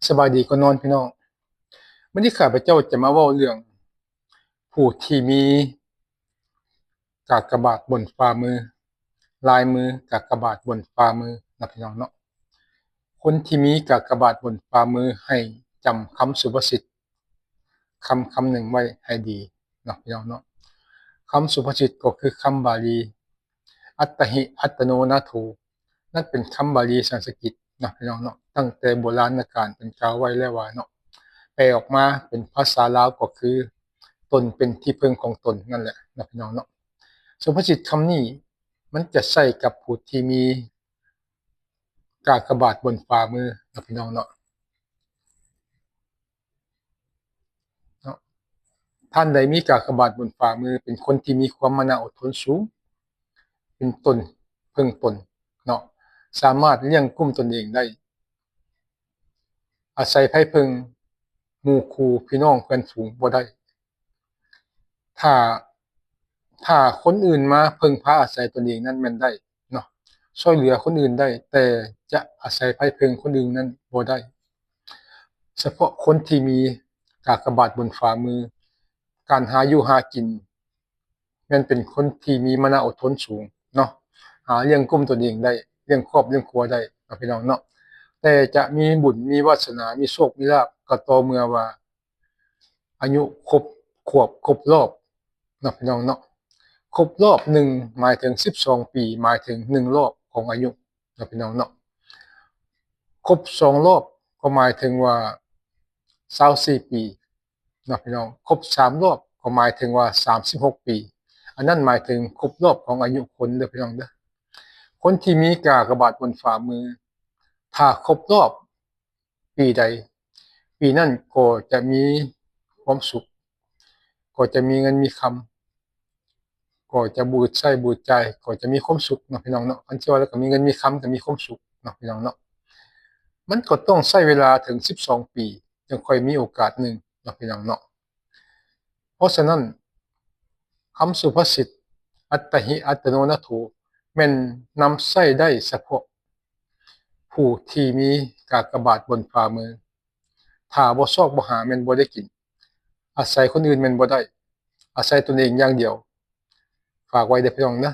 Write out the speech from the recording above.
ສະບາຍດີກ່ອນນອນພີ່ນ້ອງ. ມື້ນີ້ຂ້າພະເຈົ້າຈະມາເວົ້າເລື່ອງຜູ້ທີ່ມີກາກະບາດບົນຝ່າມື, ລາຍມືກາກະບາດບົນຝ່າມືນະພີ່ນ້ອງເນາະ. ຄົນທີ່ມີກາກະບາດບົນຝ່າມືໃຫ້ຈຳຄຳສຸພາສິດຄຳຄຳໜຶ່ງໄວ້ໃຫ້ດີເນາະພີ່ນ້ອງເນາະ. ຄຳສຸພາສິດກໍຄືຄຳບາລີ ອັດຕະຫິ ອັດຕະໂນນາໂຖ ນັ້ນເປັນຄຳບາລີສັນສະກິດເນາະພີ່ນ້ອງເນາະ. ຕັ້ງແຕ່ໂບລານນະການເພິ່ນກ່າວໄວ້ແລ້ວວ່າເນາະ, ແປອອກມາເປັນພາສາລາວກໍຄື ຕົນເປັນທີ່ເພິ່ງຂອງຕົນ ນັ້ນແຫຼະເນາະພີ່ນ້ອງເນາະ. ສຸພາສິດຄຳນີ້ມັນຈະໃຊ້ກັບຜູ້ທີ່ມີກາກະບາດບົນຝ່າມືເນາະພີ່ນ້ອງເນາະ. ເນາະ ທ່ານໃດມີກາກະບາດບົນຝ່າມື ເປັນຄົນທີ່ມີຄວາມມານະອົດທົນສູງ, ເປັນຕົນເພິ່ງຕົນເນາະ, ສາມາດລ້ຽງກຸ້ມຕົນເອງໄດ້, ອາໄສໃຜເພິ່ງໝູ່ຄູ່ພີ່ນ້ອງເພື່ອນຝູງບໍ່ໄດ້. ຖ້າ ຖ້າຄົນອື່ນມາເພິ່ງພາອາໄສຕົນເອງນັ້ນແມ່ນໄດ້ເນາະ, ຊ່ວຍເຫຼືອຄົນອື່ນໄດ້, ແຕ່ຈະອາໄສໃຜເພິ່ງຄົນອື່ນນັ້ນບໍ່ໄດ້. ສະເພາະຄົນທີ່ມີກາກະບາດບົນຝ່າມື, ການຫາຢູ່ຫາກິນ ແມ່ນເປັນຄົນທີ່ມີມານະອົດທົນສູງເນາະ, ຫາລ້ຽງກຸ້ມຕົນເອງໄດ້, ລ້ຽງຄອບລ້ຽງຄົວໄດ້ເນາະພີ່ນ້ອງເນາະ. ແຕ່ຈະມີບຸນມີວາສະໜາ ມີໂຊກມີລາບ ກໍຕໍ່ເມື່ອວ່າອາຍຸຄົບຂວບ ຄົບລອບເນາະພີ່ນ້ອງເນາະ. ຄົບລອບໜຶ່ງໝາຍເຖິງສິບສອງປີ, ໝາຍເຖິງໜຶ່ງລອບຂອງອາຍຸເນາະພີ່ນ້ອງເນາະ. ຄົບສອງລອບກໍໝາຍເຖິງວ່າຊາວສີ່ປີ ເນາະພີ່ນ້ອງ. ຄົບສາມລອບກໍໝາຍເຖິງວ່າສາມສິບຫົກປີ, ອັນນັ້ນໝາຍເຖິງຄົບລອບຂອງອາຍຸຄົນເດີພີ່ນ້ອງເດີ. ຄົນທີ່ມີກາກະບາດບົນຝ່າມື ຖ້າຄົບລອບປີໃດ ປີນັ້ນກໍຈະມີຄວາມສຸກ, ກໍຈະມີເງິນມີຄຳ, ກໍຈະບໍ່ອຶດໃຊ້ບໍ່ອຶດຈ່າຍ, ກໍຈະມີຄວາມສຸກເນາະພີ່ນ້ອງເນາະ. ຄັນຊິວ່າແລ້ວກໍມີເງິນມີຄຳ ກໍມີຄວາມສຸກເນາະພີ່ນ້ອງເນາະ. ມັນກໍຕ້ອງໃຊ້ເວລາເຖິງສິບສອງປີ ຈັ່ງຄ່ອຍມີໂອກາດໜຶ່ງເນາະພີ່ນ້ອງເນາະ. ເພາະສະນັ້ນ ຄຳສຸພາສິດ ອັດຕະຫິ ອັດຕະໂນນາໂຖ ແມ່ນນຳໃຊ້ໄດ້ສະເພາະຜູ້ທີ່ມີກາກະບາດບົນຝ່າມື. ຖ້າບໍ່ຊອກບໍ່ຫາແມ່ນບໍ່ໄດ້ກິນ, ອາໄສຄົນອື່ນແມ່ນບໍ່ໄດ້, ອາໄສຕົນເອງຢ່າງດຽວ. ຝາກໄວ້ເດີພີ່ນ້ອງເດີ.